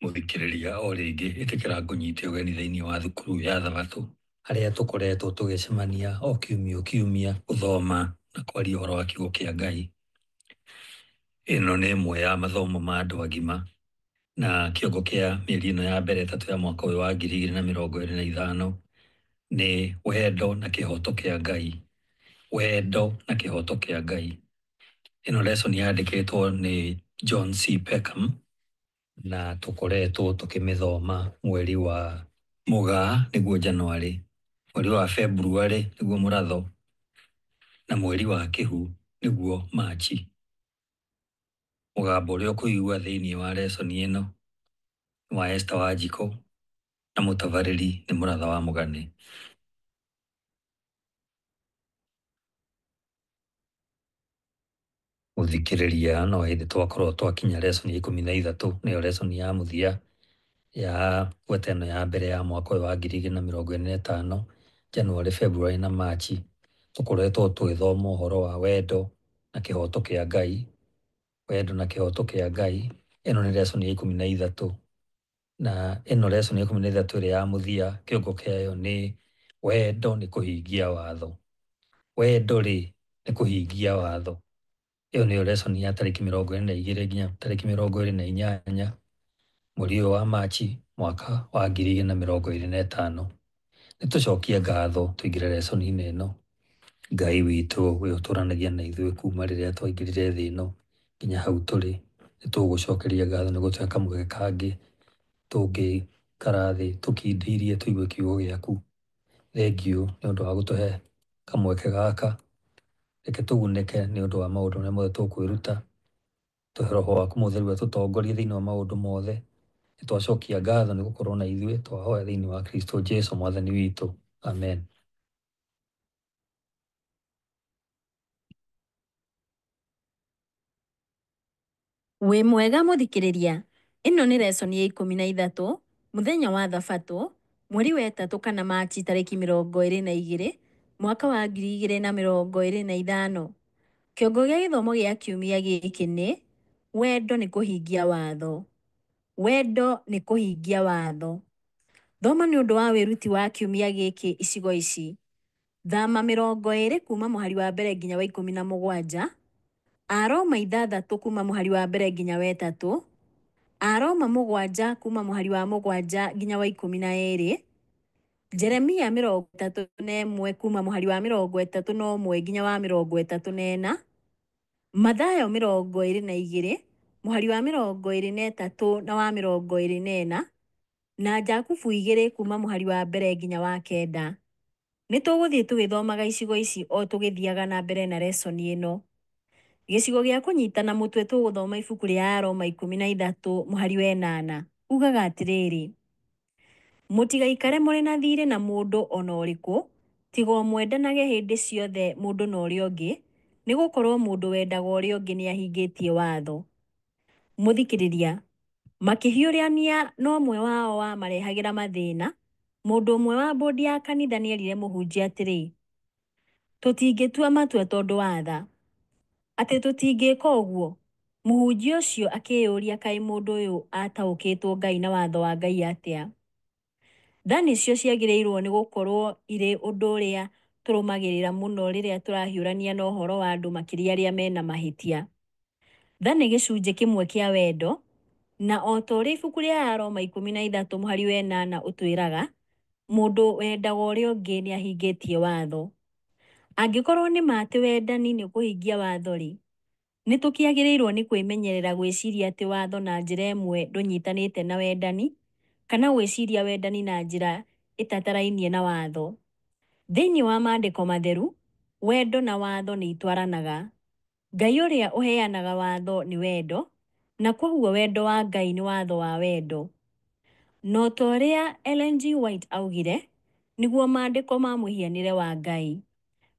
Mũthikĩrĩria o rĩngĩ ĩtĩkĩra ngũnyite ũgeni thĩinĩ wa thukuru ya Thabatũ harĩa tũkoretwo tũgĩcemania o kiumia o kiumia gũthoma na kwaria ũhoro wa kiugo kĩa Ngai. Ĩno nĩ ĩmwe ya mathomo ma andũ agima na kĩongo kĩa mĩeri ĩno ya mbere ĩtatũ ya mwaka ũyũ wa 2025 nĩ wendo na kĩhoto kĩa Ngai. Wendo na kĩhoto kĩa Ngai. Ĩno lesson yandĩkĩtwo nĩ John C. Peckham na tũkoretwo tũkĩmĩthoma mweri wa Mũgaa nĩguo Januarĩ, mweri wa Februarĩ nĩguo Mũratho na mweri wa Kĩhu nĩguo Machi. Mũgambo ũrĩa ũkũigua thĩinĩ wa lesson ĩno nĩ wa Esther Wanjikũ na mũtabarĩri nĩ Mũratha wa Mũgane. Mũthikĩrĩria no hĩndĩ twakorwo twakinya lesson ya 13 nĩyo lesson ya mũthia ya gweta ĩno ya mbere ya mwaka ũyũ wa 2025 January, February na Machi. Tũkoretwo tũgĩthoma ũhoro wa wendo na kĩhoto kĩa Ngai, wendo na kĩhoto kĩa Ngai. Ĩno nĩ lesson ya 13 na ĩno lesson ya 13 ĩrĩa ya mũthia kĩongo kĩayo nĩ wendo nĩ kũhingia watho. Wendo rĩ nĩ kũhingia watho. Ĩyo nĩyo lesson ya tarĩki 22 nginya tarĩki 28 mweri ũyũ wa Machi mwaka wa 2025. Nĩ tũcokie ngatho tũingĩre lesson-inĩ ĩno. Ngai witũ we ũtũranagia na ithuĩ kuma rĩrĩa twaingĩrire thĩ ĩno nginya hau tũrĩ, nĩ tũgũgũcokeria ngatho nĩ gũtũhe kamweke kangĩ tũngĩikara thĩ tũkindĩirie tũigue kiugo gĩaku. Thengiũ nĩ ũndũ wa gũtũhe kamweke gaka, reke tũgunĩke nĩ ũndũ wa maũndũ marĩa mothe tũkwĩruta. Tũhe roho waku mũtheru atũtongorie thĩinĩ wa maũndũ mothe. Nĩ twacokia ngatho nĩ gũkorwo na ithuĩ, twahoya thĩinĩ wa Kristo Jesu mwathani witũ. Amen. Wĩ mwega mũthikĩrĩria, ĩno nĩ lesson ya 13, mũthenya wa Thabatũ, mweri wa ĩtatũ kana Machi tarĩki 22, mwaka wa 2025. Kĩongo gĩa gĩthomo gĩa kiumia gĩkĩ nĩ wendo nĩ kũhingia watho. Wendo nĩ kũhingia watho. Thoma nĩ ũndũ wa wĩruti wa kiumia gĩkĩ icigo ici: Thama 20 kuma mũhari wa mbere nginya wa 17, Aroma 6 kuma mũhari wa mbere nginya wa 3, Aroma 7 kuma mũhari wa 7 nginya wa 12, Jeremia 31 kuma mũhari wa 31 nginya wa 34, Mathayo 22 mũhari wa 23 na wa 24, na Jakubu 2 kuma mũhari wa mbere nginya wa 9. Nĩ tũgũthiĩ tũgĩthomaga icigo ici o tũgĩthiaga na mbere na lesson ĩno. Gĩcigo gĩa kũnyitana mũtwe tũgũthoma ibuku rĩa Aroma 13 mũhari wa 8. Ugaga atĩrĩrĩ, mũtigaikare mũrĩ na thiirĩ na mũndũ o na ũrĩkũ, tiga o mwendanage hĩndĩ ciothe mũndũ na ũrĩa ũngĩ, nĩ gũkorwo mũndũ wendaga ũrĩa ũngĩ nĩ ahingĩtie watho. Mũthikĩrĩria, makĩhiũrania na ũmwe wao wamarehagĩra mathĩna, mũndũ ũmwe wa mbũndi ya kanitha nĩerire mũhunjia atĩrĩ, tũtingĩtua matua tondũ wa tha. Atĩ tũtingĩka ũguo? Mũhunjia ũcio akĩyũria kaĩ mũndũ ũyũ ataũkĩtwo Ngai na watho wa Ngai atĩa? Tha nĩcio ciagĩrĩirwo nĩ gũkorwo irĩ ũndũ ũrĩa tũrũmagĩrĩra mũno rĩrĩa tũrahiũrania na ũhoro wa andũ makĩria arĩa mena mahĩtia. Tha nĩ gĩcunjĩ kĩmwe kĩa wendo, na o ta ũrĩa ibuku rĩa Aroma 13 mũhari wa 8 ũtwĩraga, mũndũ wendaga ũrĩa ũngĩ nĩ ahingĩtie watho. Angĩkorwo nĩ ma atĩ wendani nĩ kũhingia watho-rĩ, nĩ tũkĩagĩrĩirwo nĩ kwĩmenyerera gwĩciria atĩ watho na njĩra ĩmwe ndũnyitanĩte na wendani, kana gwĩciria wendani na njĩra ĩtatarainie na watho. Thĩinĩ wa maandĩko matheru, wendo na watho nĩ itwaranaga. Ngai ũrĩa ũheanaga watho nĩ wendo, na kwoguo wendo wa Ngai nĩ watho wa wendo. No ta ũrĩa Ellen G. White augire, nĩguo maandĩko ma mũhianĩre wa Ngai.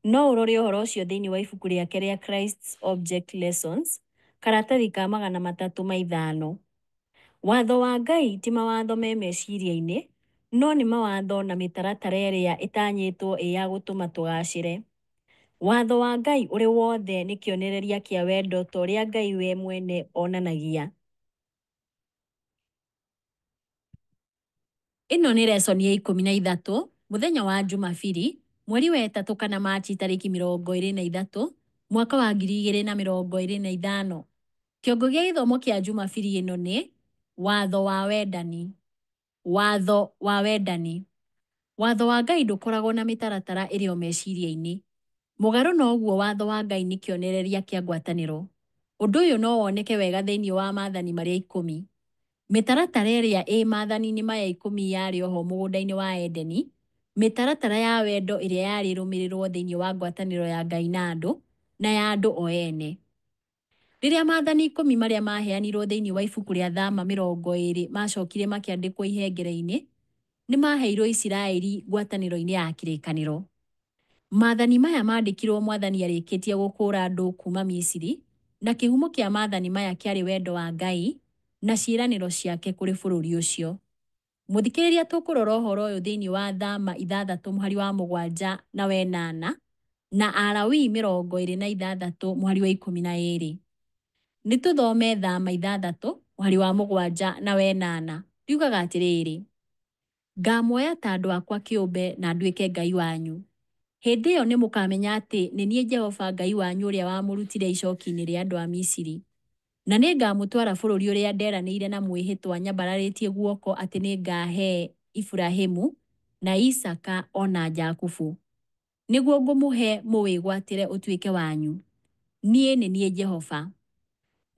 No ũrore ũhoro ũcio thĩinĩ wa ibuku rĩake rĩa Christ's Object Lessons, karatathi ka 305. Watho wa Ngai ti mawatho me meciria-inĩ, no nĩ mawatho na mĩtaratara ĩrĩa ĩtanyĩtwo ĩ ya gũtũma tũgacĩre. Watho wa Ngai ũrĩ wothe nĩ kĩonereria kĩa wendo ta ũrĩa Ngai we mwene onanagia. Ĩno nĩ lesson ya 13, mũthenya wa Njumabiri, mweri wa ĩtatũ kana Machi tarĩki 23, mwaka wa 2025. Kĩongo gĩa gĩthomo kĩa Njumabiri ĩno nĩ Watho wa Wendani. Watho wa Wendani. Watho wa Ngai ndũkoragwo na mĩtaratara ĩrĩ o meciria-inĩ. Mũgarũ na ũguo watho wa Ngai nĩ kĩonereria kĩa ngwatanĩro. Ũndũ ũyũ no woneke wega thĩinĩ wa maathani marĩa ikũmi. Mĩtaratara ĩrĩa ĩ maathani-inĩ maya ikũmi yarĩ oho mũgũnda-inĩ wa Edeni, mĩtaratara ya wendo ĩrĩa yarĩ ĩrũmĩrĩrwo thĩinĩ wa ngwatanĩro ya Ngai na andũ, na ya andũ o ene. Rĩrĩa maathani ikũmi marĩa maaheanirwo thĩinĩ wa ibuku rĩa Thama 20 maacokire makĩandĩkwo ihengere-inĩ, nĩ maaheirwo Isiraeli ngwatanĩro-inĩ ya kĩrĩkanĩro. Maathani maya maandĩkirwo Mwathani arĩkĩtie gũkũũra andũ kuuma Misiri, na kĩhumo kĩa maathani maya kĩarĩ wendo wa Ngai na ciĩranĩro ciake kũrĩ bũrũri ũcio. Mũthikĩrĩria tũkũrora ũhoro ũyũ thĩinĩ wa Thama ithathatũ mũhari wa mũgwanja na wenana, na Alawii 26 mũhari wa 12. Nĩ tũthome Thama ithathatũ mũhari wa mũgwanja na wenana. Riugaga atĩrĩrĩ, Ngamuoya ta andũ akwa kĩũmbe na nduĩke Ngai wanyu. Hĩndĩ ĩyo nĩ mũkamenya atĩ nĩ niĩ Jehova Ngai wanyu ũrĩa wamũrutire icoki-inĩ rĩa andũ a Misiri. Na nĩ ngamũtwara bũrũri ũrĩa nderanĩire na mwĩhĩtwa nyambararĩtie guoko atĩ nĩ ngaahe Iburahimu na Isaaka o na Jakubu. Nĩguo ngũmũhe mũwĩgwatĩre ũtuĩke wanyu. Niĩ nĩ niĩ Jehova.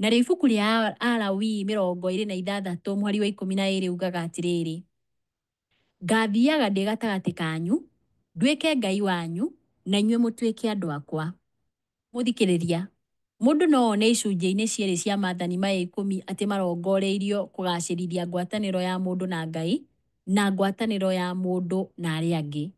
Narĩo ibuku rĩa Alawii 26 mũhari wa 12 ugaga atĩrĩrĩ, Ngaathiaga ndĩ gatagatĩ kanyu, nduĩke Ngai wanyu, na inyuĩ mũtuĩke andũ akwa. Mũthikĩrĩria, mũndũ no one icunjĩ-inĩ cierĩ cia maathani maya ikũmi atĩ marongoreirio kũgacĩrithia ngwatanĩro ya mũndũ na Ngai na ngwatanĩro ya mũndũ na arĩa angĩ.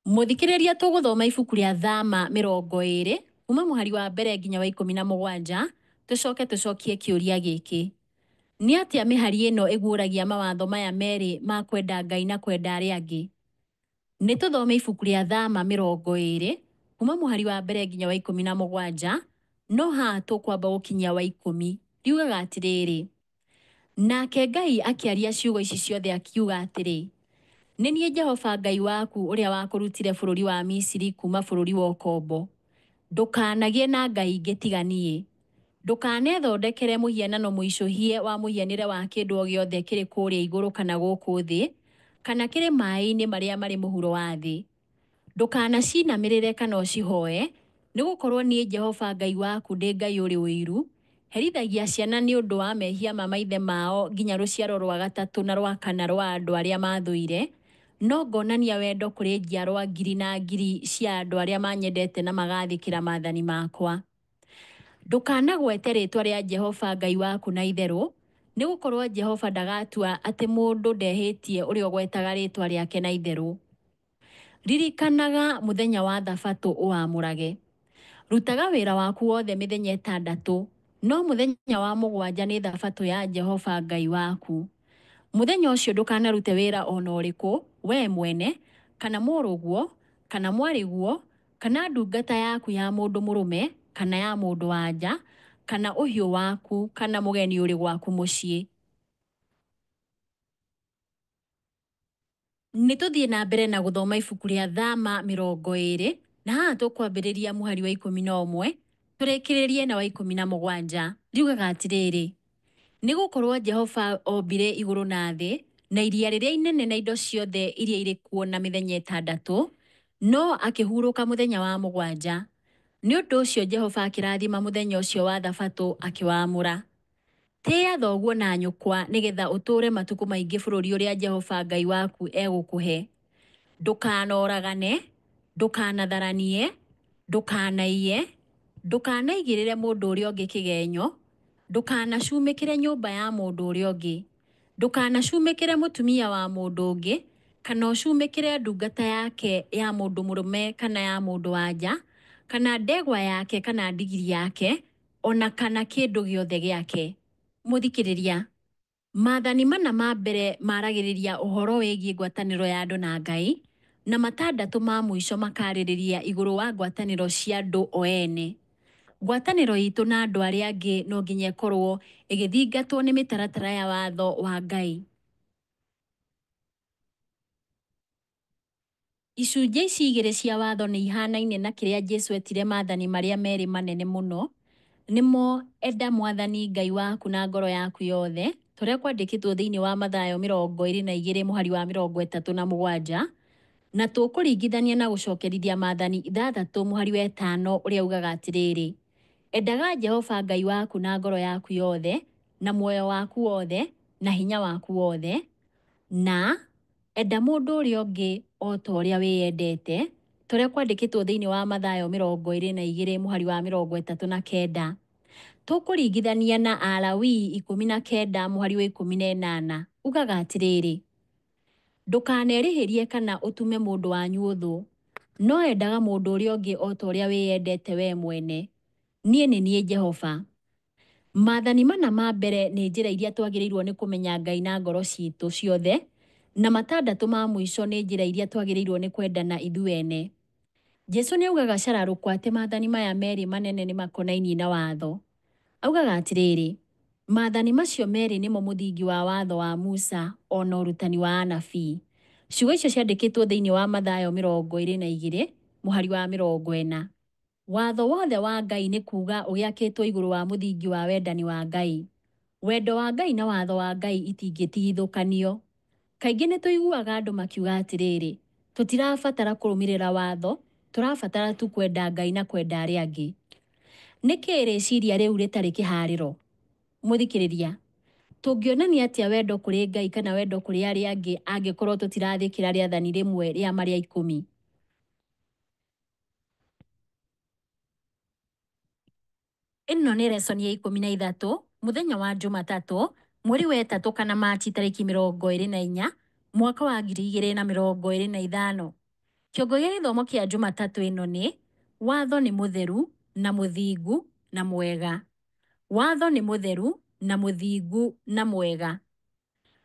Mũthikĩrĩria tũgũthoma ibuku rĩa Thama 20 kuma mũhari wa mbere nginya wa 17, tũcoke tũcokie kĩũria gĩkĩ. Nĩ atĩa mĩhari ĩno ĩguũragia mawatho maya merĩ ma kwenda Ngai na kwenda arĩa angĩ? Nĩ tũthome ibuku rĩa Thama 20 kuma mũhari wa mbere nginya wa 17, no haha tũkwamba gũkinyia wa ikũmi. Riugaga atĩrĩrĩ, Nake Ngai akĩaria ciugo ici ciothe akiuga atĩrĩ, Nĩ niĩ Jehova Ngai waku ũrĩa wakũrutire bũrũri wa Misiri kuuma bũrũri wa ũkombo. Ndũkanagĩe na ngai ingĩ tiga niĩ. Ndũkanethondekere mũhianano mũicũhie wa mũhianĩre wa kĩndũ o gĩothe kĩrĩ kũrĩa igũrũ kana gũkũ thĩ, kana kĩrĩ maĩ-inĩ marĩa marĩ mũhuro wa thĩ. Ndũkanacinamĩrĩre kana ũcihoe, nĩ gũkorũo niĩ Jehova Ngai waku ndĩ Ngai ũrĩ ũiru, herithagia ciana nĩ ũndũ wa mehia ma maithe mao nginya rũciaro rwa gatatũ na rwa kana rwa andũ arĩa maathũire, no ngonania wendo kũrĩ njiarwa ngiri na ngiri cia andũ arĩa manyendete na magathĩkĩra maathani makwa. Ndũkanagwete rĩĩtwa rĩa Jehova Ngai waku na itherũ, nĩ gũkorũo Jehova ndagatua atĩ mũndũ ndehĩtie ũrĩa ũgwetaga rĩĩtwa rĩake na itherũ. Ririkanaga mũthenya wa Thabatũ ũwamũrage. Rutaga wĩra waku wothe mĩthenya ĩtandatũ, no mũthenya wa mũgwanja nĩ Thabatũ ya Jehova Ngai waku. Mũthenya ũcio ndũkanarute wĩra o na ũrĩkũ, wee mwene, kana mũrũguo, kana mwarĩguo, kana ndungata yaku ya mũndũ mũrũme kana ya mũndũ wa nja, kana ũhiũ waku, kana mũgeni ũrĩ gwaku mũciĩ. Nĩ tũthiĩ na mbere na gũthoma ibuku rĩa Thama 20, na haha tũkwambĩrĩria mũhari wa 11 tũrĩkĩrĩrie na wa 17. Riugaga atĩrĩrĩ, Nĩ gũkorũo Jehova ombire igũrũ na thĩ, na iria rĩrĩa inene na indo ciothe iria irĩ kuo na mĩthenya ĩtandatũ, no akĩhurũka mũthenya wa mũgwanja. Nĩ ũndũ ũcio Jehova akĩrathima mũthenya ũcio wa Thabatũ akĩwamũra. Tĩa thoguo na nyũkwa nĩgetha ũtũũre matukũ maingĩ bũrũri ũrĩa Jehova Ngai waku egũkũhe. Ndũkanoragane, ndũkanatharanie, ndũkanaiye, ndũkanaigĩrĩre mũndũ ũrĩa ũngĩ kĩgenyo, ndũkanacumĩkĩre nyũmba ya mũndũ ũrĩa ũngĩ, ndũkanacumĩkĩre mũtumia wa mũndũ ũngĩ, kana ũcumĩkĩre ndungata yake ya mũndũ mũrũme kana ya mũndũ wa nja, kana ndegwa yake kana ndigiri yake, o na kana kĩndũ gĩothe gĩake. Mũthikĩrĩria, maathani mana ma mbere maragĩrĩria ũhoro wĩgiĩ ngwatanĩro ya andũ na Ngai, na matandatũ ma mũico makarĩrĩria igũrũ wa ngwatanĩro cia andũ o ene. Ngwatanĩro itũ na andũ arĩa angĩ no nginya ĩkorwo ĩgĩthingatwo nĩ mĩtaratara ya watho wa Ngai. Icunjĩ ici igĩrĩ cia watho nĩ ihanaine na kĩrĩa Jesu etire maathani marĩa merĩ manene mũno, nĩmo enda mwathani Ngai waku na ngoro yaku yothe, ta ũrĩa kwandĩkĩtwo thĩinĩ wa Mathayo 22 mũhari wa 37, na tũkũringithania na gũcokerithia maathani ithathatũ mũhari wa ĩtano ũrĩa ugaga atĩrĩrĩ, endaga Jehova Ngai waku na ngoro yaku yothe, na muoyo waku wothe, na hinya waku wothe, na enda mũndũ ũrĩa ũngĩ o ta ũrĩa wĩyendete, ta ũrĩa kwandĩkĩtwo thĩinĩ wa Mathayo 22 mũhari wa 39. Tũkũringithania na Alawii 19 mũhari wa 18, ugaga atĩrĩrĩ, ndũkanerĩhĩrie kana ũtume mũndũ wanyu ũthũ, no endaga mũndũ ũrĩa ũngĩ o ta ũrĩa wĩyendete wee mwene. Niĩ nĩ niĩ Jehova. Maathani mana ma mbere nĩ njĩra iria twagĩrĩirwo nĩ kũmenya Ngai na ngoro citũ ciothe, na matandatũ ma mũico nĩ njĩra iria twagĩrĩirwo nĩ kwendana ithuĩ ene. Jesu nĩ augaga cararũkũ atĩ maathani maya merĩ manene nĩ makonainie na watho. Augaga atĩrĩrĩ, maathani macio merĩ nĩmo mũthingi wa watho wa Musa o na ũrutani wa anabii. Ciugo icio ciandĩkĩtwo thĩinĩ wa Mathayo 22 mũhari wa 40. Watho wothe wa Ngai nĩ kuuga ũgĩakĩtwo igũrũ wa mũthingi wa wendani wa Ngai. Wendo wa Ngai na watho wa Ngai itingĩtigithũkanio. Kaingĩ nĩ tũiguaga andũ makiuga atĩrĩrĩ, tũtirabatara kũrũmĩrĩra watho, tũrabatara tu kwenda Ngai na kwenda arĩa angĩ. Nĩkĩ rĩciria rĩu rĩtarĩ kĩharĩro? Mũthikĩrĩria, tũngĩonania atĩa wendo kũrĩ Ngai kana wendo kũrĩ arĩa angĩ angĩkorwo tũtirathĩkĩra rĩathani rĩmwe rĩa marĩa ikũmi? Ĩno nĩ lesson ya 13, mũthenya wa Jumatatũ, mweri wa ĩtatũ kana Machi tarĩki 24, mwaka wa 2025. Kĩongo gĩa gĩthomo kĩa Jumatatũ ĩno nĩ, watho nĩ mũtheru na mũthingu na mwega. Watho nĩ mũtheru na mũthingu na mwega.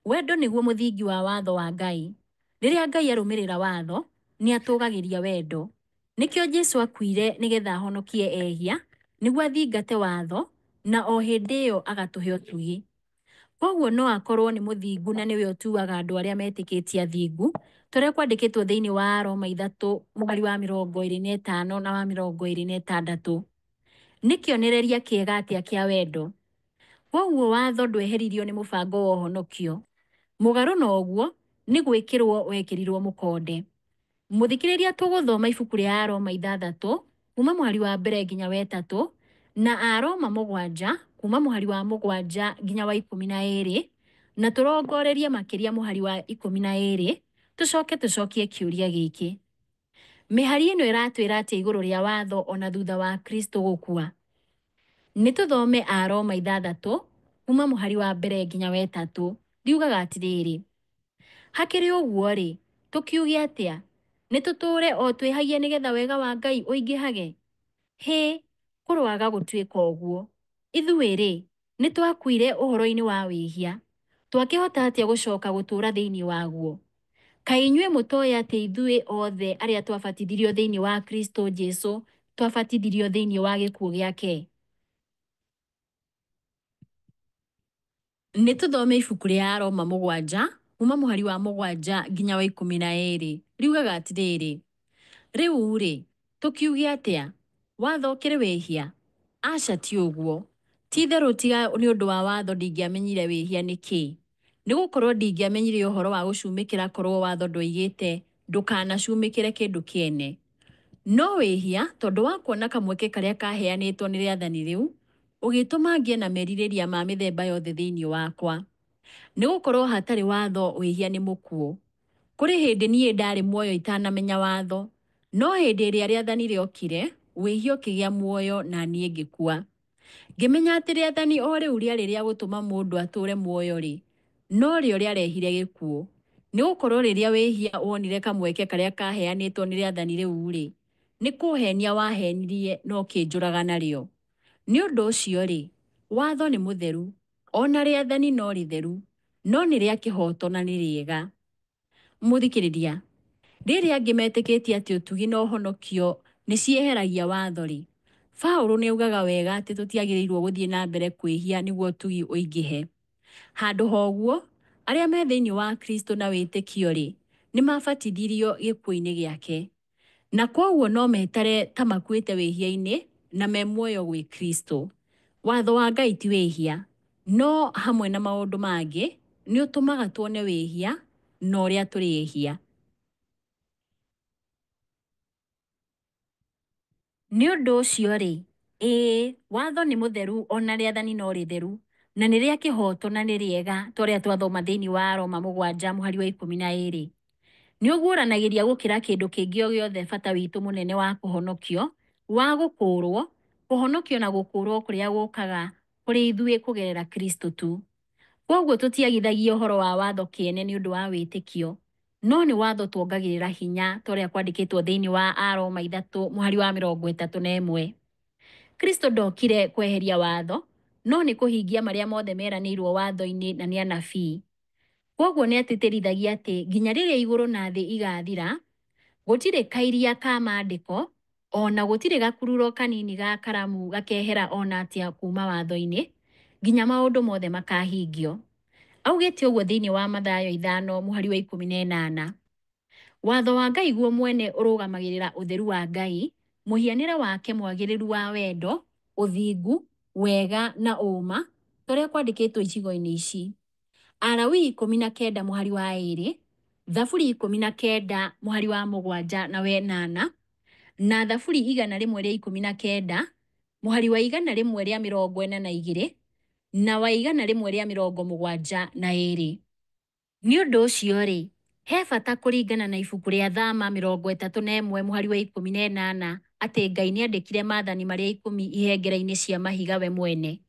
Wendo nĩguo mũthingi wa watho wa Ngai. Rĩrĩa Ngai arũmĩrĩra watho, nĩ atũgagĩria wendo. Nĩkĩo Jesu akuire nĩgetha ahonokie ehia, nĩguo athingate watho, na o hĩndĩ ĩyo agatũhe ũtugi. Kwoguo no akorwo nĩ mũthingu na nĩwe ũtuaga andũ arĩa metĩkĩtie athingu, ta ũrĩa kwandĩkĩtwo thĩinĩ wa Aroma ithatũ mũhari wa 25 na wa 26. Nĩ kĩonereria kĩega atĩa kĩa wendo! Kwoguo watho ndweheririo nĩ mũbango wa ũhonokio. Mũgarũ na ũguo, nĩ gwĩkĩrwo wekĩrirwo mũkonde. Mũthikĩrĩria tũgũthoma ibuku rĩa Aroma ithathatũ kuma mũhari wa mbere nginya wa ĩtatũ, na Aroma mũgwanja kuma mũhari wa mũgwanja nginya wa 12, na tũrongorerie makĩria mũhari wa 12, tũcoke tũcokie kĩũria gĩkĩ. Mĩhari ĩno ĩratwĩra atĩa igũrũ rĩa watho ona thutha wa Kristo gũkua? Nĩ tũthome Aroma ithathatũ kuma mũhari wa mbere nginya wa ĩtatũ. Riugaga atĩrĩrĩ, hakĩrĩ ũguo-rĩ, tũkiuge atĩa? Nĩ tũtũũre o twĩhagia nĩgetha wega wa Ngai ũingĩhage? Hĩ, kũroaga gũtuĩka ũguo! Ithuĩ-rĩ, nĩ twakuire ũhoro-inĩ wa wĩhia, twakĩhota atĩa gũcoka gũtũũra thĩinĩ waguo? Kaĩ inyuĩ mũtoĩ atĩ ithuĩ othe arĩa twabatithirio thĩinĩ wa Kristo Jesu twabatithirio thĩinĩ wa gĩkuũ gĩake? Nĩ tũthome ibuku rĩa Aroma mũgwanja kuma mũhari wa mũgwanja nginya wa 12. Riugaga atĩrĩrĩ, rĩu-rĩ, tũkiuge atĩa? Watho ũkĩrĩ wĩhia? Aca ti ũguo. Ti-itherũ tiga nĩ ũndũ wa watho ndingĩamenyire wĩhia nĩ kĩĩ. Nĩ gũkorwo ndingĩamenyire ũhoro wa gũcumĩkĩra korwo watho ndwoigĩte ndũkanacumĩkĩre kĩndũ kĩene. No wĩhia, tondũ wa kuona kamweke karĩa kaheanĩtwo nĩ rĩathani rĩu, ũgĩtũma ngĩe na merirĩria ma mĩthemba yothe thĩinĩ wakwa. Nĩ gũkorwo hatarĩ watho wĩhia nĩ mũkuũ. Kũrĩ hĩndĩ niĩ ndaarĩ muoyo itanamenya watho, no hĩndĩ ĩrĩa rĩathani rĩokire, wĩhia ũkĩgĩa muoyo na niĩ ngĩkua. Ngĩmenya atĩ rĩathani o rĩu rĩarĩ rĩa gũtũma mũndũ atũũre muoyo-rĩ, no rĩo rĩarehire gĩkuũ. Nĩ gũkorwo rĩrĩa wĩhia wonire kamweke karĩa kaheanĩtwo nĩ rĩathani rĩu-rĩ, nĩ kũũheenia waheenirie na ũkĩnjũraga narĩo. Nĩ ũndũ ũcio-rĩ, watho nĩ mũtheru, o na rĩathani no rĩtheru, no nĩ rĩa kĩhooto na nĩ rĩega. Mũthikĩrĩria, rĩrĩ angĩ metĩkĩtie atĩ ũtugi na ũhonokio nĩ cieheragia watho-rĩ, Paũlũ nĩ augaga wega atĩ tũtiagĩrĩirwo gũthiĩ na mbere kwĩhia nĩguo ũtugi ũingĩhe. Handũ ha ũguo, arĩa me thĩinĩ wa Kristo na wĩtĩkio-rĩ, nĩ mabatithirio gĩkuũ-inĩ gĩake. Na kwoguo no metare ta makuĩte wĩhia-inĩ na me muoyo gwĩ Kristo. Watho wa Ngai ti wĩhia, no hamwe na maũndũ mangĩ, nĩ ũtũmaga tuone wĩhia na ũrĩa tũrĩ ehia. Nĩ ũndũ ũcio-rĩ, ĩĩ, watho nĩ mũtheru o na rĩathani no rĩtheru, na nĩ rĩa kĩhooto na nĩ rĩega, ta ũrĩa twathoma thĩinĩ wa Aroma 7 mũhari wa 12. Nĩ ũguũranagĩria gũkĩra kĩndũ kĩngĩ o gĩothe bata witũ mũnene wa kũhonokio, wa gũkũũrũo, kũhonokio na gũkũũrũo kũrĩa gũũkaga kũrĩ ithuĩ kũgerera Kristo tu. Kwoguo tũtiagithagia ũhoro wa watho kĩene nĩ ũndũ wa wĩtĩkio, no nĩ watho tuongagĩrĩra hinya, ta ũrĩa kwandĩkĩtwo thĩinĩ wa Aroma 3 mũhari wa 31. Kristo ndokire kweheria watho, no nĩ kũhingia marĩa mothe meranĩirũo watho-inĩ na nĩ anabii. Kwoguo nĩ atĩtĩrithagia atĩ nginya rĩrĩa igũrũ na thĩ igaathira, gũtirĩ kairia ka maandĩko, o na gũtirĩ gakururo kanini ga karamu gakehera o na atĩa kuuma watho-inĩ, nginya maũndũ mothe makaahingio. Augĩte ũguo thĩinĩ wa Mathayo 5 mũhari wa 18. Watho wa Ngai guo mwene ũrũgamagĩrĩra ũtheru wa Ngai, mũhianĩre wake mwagĩrĩru wa wendo, ũthingu, wega, na ũũma, ta ũrĩa kwandĩkĩtwo icigo-inĩ ici: Alawii 19 mũhari wa 2, Thaburi 19 mũhari wa 7 na wa 8, na Thaburi 119 mũhari wa 142 na wa 172. Nĩ ũndũ ũcio-rĩ, he bata kũringana na ibuku rĩa Thama 31 mũhari wa 18 atĩ Ngai nĩandĩkire maathani marĩa ikũmi ihengere-inĩ cia mahiga we mwene.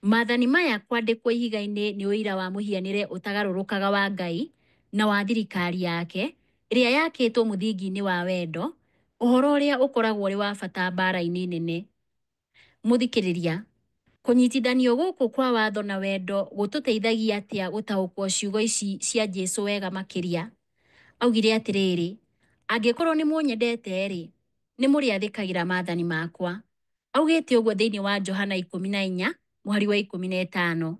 Maathani maya kwandĩkwo ihiga-inĩ nĩ ũira wa mũhianĩre ũtagarũrũkaga wa Ngai na wa thirikari yake, ĩrĩa yakĩtwo mũthingi-inĩ wa wendo, ũhoro ũrĩa ũkoragwo ũrĩ wa bata mbaara-inĩ nene. Mũthikĩrĩria, kũnyitithanio gũkũ kwa watho na wendo gũtũteithagia atĩa gũtaũkwo ciugo ici cia Jesu wega makĩria? Augire atĩrĩrĩ, angĩkorwo nĩ mũnyendete-rĩ, nĩ mũrĩathĩkagĩra maathani makwa. Augĩte ũguo thĩinĩ wa Johana 14 mũhari wa 15.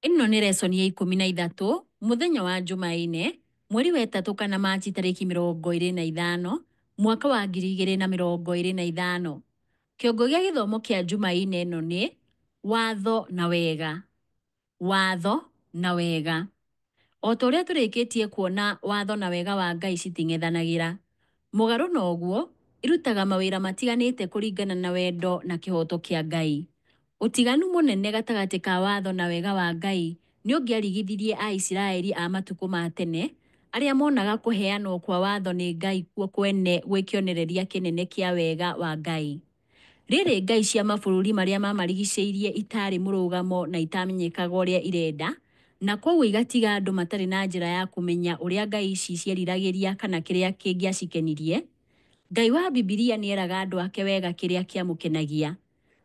Ĩno nĩ lesson ya 13 mũthenya wa Jumaine mweri wa ĩtatũ kana Machi tarĩki 25 mwaka wa 2025. Kĩongo gĩa gĩthomo kĩa Jumaine ĩno nĩ watho na wega. Watho na wega. O ta ũrĩa tũrĩkĩtie kuona watho na wega wa Ngai citing'ethanagĩra. Mũgarũ na ũguo, irutaga mawĩra matiganĩte kũringana na wendo na kĩhooto kĩa Ngai. Ũtiganu mũnene gatagatĩ ka watho na wega wa Ngai nĩ ũngĩarigithirie Aisiraeli a matukũ ma tene, arĩa monaga kũheanwo kwa watho nĩ Ngai kuo kwene gwĩ kĩonereria kĩnene kĩa wega wa Ngai. Rĩrĩ ngai cia mabũrũri marĩa mamarigicĩirie itaarĩ mũrũgamo na itamenyekaga ũrĩa irenda, na kwoguo igatiga andũ matarĩ na njĩra ya kũmenya ũrĩa ngai ici cieriragĩria kana kĩrĩa kĩngĩacikenirie, Ngai wa Bibilia nĩeraga andũ ake wega kĩrĩa kĩamũkenagia.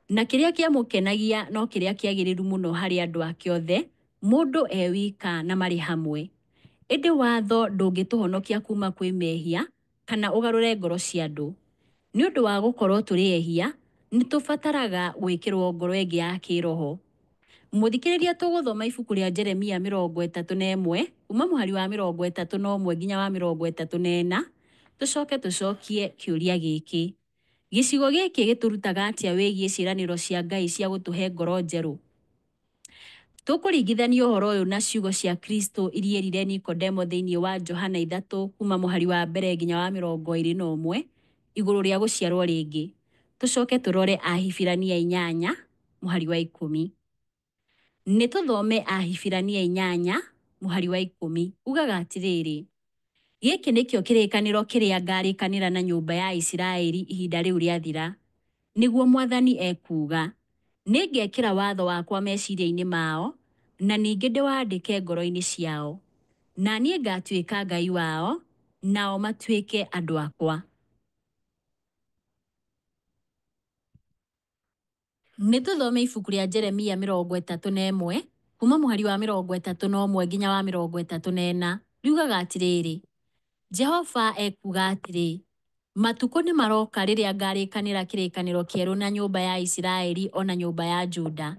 Na kĩrĩa kĩamũkenagia no kĩrĩa kĩagĩrĩru mũno harĩ andũ ake othe, mũndũ e wika na marĩ hamwe. Ĩndĩ watho ndũngĩtũhonokia kuuma kwĩ mehia kana ũgarũre ngoro cia andũ. Nĩ ũndũ wa gũkorwo tũrĩ ehia, nĩ tũbataraga gwĩkĩrwo ngoro ĩngĩ ya kĩĩroho. Mũthikĩrĩria, tũgũthoma ibuku rĩa Jeremia 31 kuma mũhari wa 31 nginya wa 34, tũcoke tũcokie kĩũria gĩkĩ. Gĩcigo gĩkĩ gĩtũrutaga atĩa wĩgiĩ ciĩranĩro cia Ngai cia gũtũhe ngoro njerũ? Tũkũringithania ũhoro ũyũ na ciugo cia Kristo iria erire Nikodemo thĩinĩ wa Johana 3 kuma mũhari wa mbere nginya wa 21 igũrũ rĩa gũciarwo rĩngĩ. Tũcoke tũrore Ahibirania 8 mũhari wa 10. Nĩ tũthome Ahibirania 8 mũhari wa 10. Ugaga atĩrĩrĩ, gĩkĩ nĩkĩo kĩrĩkanĩro kĩrĩa ngarĩkanĩra na nyũmba ya Isiraeli ihinda rĩu rĩathira, nĩguo Mwathani ekuuga. Nĩngekĩra watho wakwa meciria-inĩ mao, na ningĩ ndĩwandĩke ngoro-inĩ ciao. Na niĩ ngatuĩka Ngai wao, nao matuĩke andũ akwa. Nĩ tũthome ibuku rĩa Jeremia 31 kuma mũhari wa 31 nginya wa 34. Riugaga atĩrĩrĩ, Jehova ekuuga atĩrĩ, Matukũ nĩ maroka rĩrĩa ngaarĩkanĩra kĩrĩkanĩro kĩerũ na nyũmba ya Isiraeli o na nyũmba ya Juda.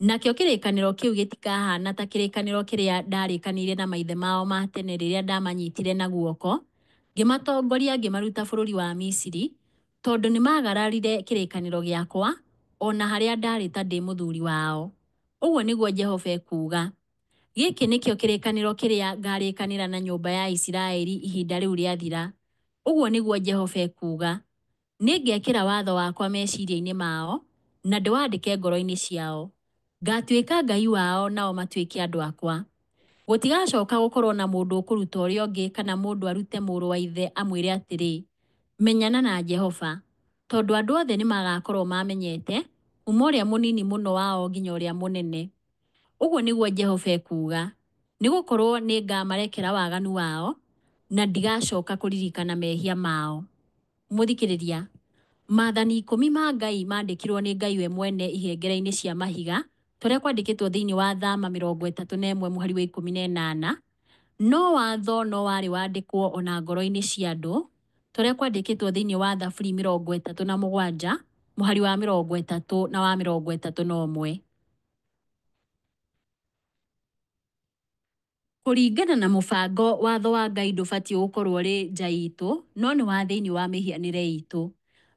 Nakĩo kĩrĩkanĩro kĩu gĩtikahaana ta kĩrĩkanĩro kĩrĩa ndarĩkanĩire na maithe mao ma tene rĩrĩa ndamanyitire na guoko ngĩmatongoria ngĩmaruta bũrũri wa Misiri, tondũ nĩ maagararire kĩrĩkanĩro gĩakwa, o na harĩa ndaarĩ ta ndĩ mũthuri wao, ũguo nĩguo Jehova ekuuga. Gĩkĩ nĩkĩo kĩrĩkanĩro kĩrĩa ngaarĩkanĩra na nyũmba ya Isiraeli ihinda rĩu rĩathira, ũguo nĩguo Jehova ekuuga. Nĩ ngekĩra watho wakwa meciria-inĩ mao, na ndĩwandĩke ngoro-inĩ ciao. Ngaatuĩka Ngai wao nao matuĩke andũ akwa. Gũtigacoka gũkorũo na mũndũ ũkũruta ũrĩa ũngĩ kana mũndũ arute mũrũ wa ithe amwĩre atĩrĩ, 'Menyana na Jehova! Tondũ andũ othe nĩ magaakorũo mamenyete, kuuma ũrĩa mũnini mũno wao nginya ũrĩa mũnene, ũguo nĩguo Jehova ekuuga. Nĩ gũkorũo nĩ ngaamarekera waganu wao, na ndigacoka kũririkana mehia mao. Mũthikĩrĩria, Maathani ikũmi ma Ngai maandĩkirwo nĩ Ngai we mwene ihengere-inĩ cia mahiga, ta ũrĩa kwandĩkĩtwo thĩinĩ wa Thama 31 mũhari wa 18. No watho no warĩ wandĩkwo o na ngoro-inĩ cia andũ, ta ũrĩa kwandĩkĩtwo thĩinĩ wa Thaburi 37 mũhari wa 30 na wa 31. Kũringana na mũbango, watho wa Ngai ndũbatiĩ gũkorwo ũrĩ nja itũ, no nĩ wa thĩinĩ wa mĩhianĩre itũ.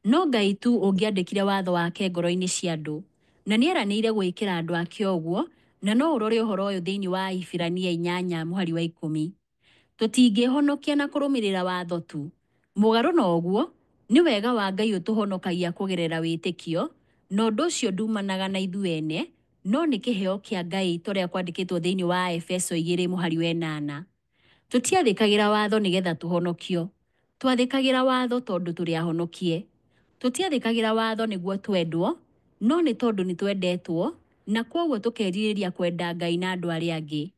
No Ngai tu ũngĩandĩkire watho wake ngoro-inĩ cia andũ. Na nĩeranĩire gwĩkĩra andũ ake ũguo, na no ũrore ũhoro ũyũ thĩinĩ wa Ahibirania inyanya mũhari wa ikũmi. Tũtingĩĩhonokia na kũrũmĩrĩra watho tu. Mũgarũ na ũguo, nĩ wega wa Ngai ũtũhonokagia kũgerera wĩtĩkio, na ũndũ ũcio ndumanaga na ithuĩ ene, no nĩ kĩheo kĩa Ngai ta ũrĩa kwandĩkĩtwo thĩinĩ wa Aefeso igĩrĩ mũhari wa ĩnana. Tũtiathĩkagĩra watho nĩgetha tũhonokio. Twathĩkagĩra watho tondũ tũrĩ ahonokie. Tũtiathĩkagĩra watho nĩguo twendwo, no nĩ tondũ nĩ twendetwo, na kwoguo tũkerirĩria kwenda Ngai na andũ arĩa angĩ.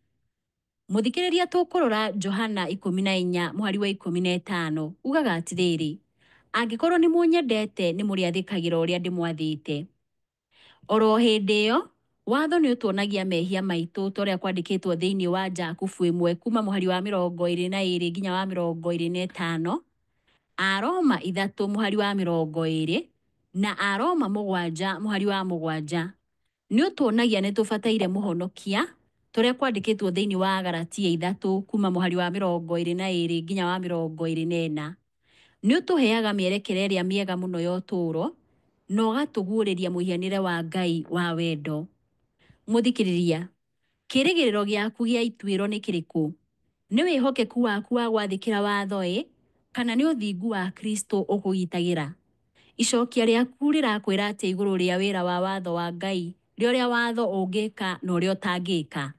Mũthikĩrĩria tũkũrora Johana 14 mũhari wa 15 ugaga atĩrĩrĩ, angĩkorwo nĩ mũnyendete nĩ mũrĩathĩkagĩra ũrĩa ndĩmwathĩte. Oro hĩndĩ ĩyo, watho nĩ ũtuonagia mehia maitũ ta ũrĩa kwandĩkĩtwo thĩinĩ wa Jakubu ĩmwe kuma mũhari wa 22 nginya wa 25, Aroma ithatũ mũhari wa 20 na Aroma mũgwanja mũhari wa mũgwanja. Nĩ ũtuonagia nĩ tũbataire mũhonokia ta ũrĩa kwandĩkĩtwo thĩinĩ wa Galatia ithatũ kuma mũhari wa 22 nginya wa 24. Nĩ ũtũheaga mĩerekera ĩrĩa mĩega mũno ya ũtũũro na ũgatũguũrĩria mũhianĩre wa Ngai wa wendo. Mũthikĩrĩria, kĩĩrĩgĩrĩro gĩaku gĩa ituĩro nĩ kĩrĩkũ? Nĩ wĩhokeku waku wa gwathĩkĩra watho ĩ, kana nĩ ũthingu wa Kristo ũkũgitagĩra? Icokia rĩaku rĩrakwĩra atĩa igũrũ rĩa wĩra wa watho wa Ngai, rĩa ũrĩa watho ũngĩka na ũrĩa ũtangĩka?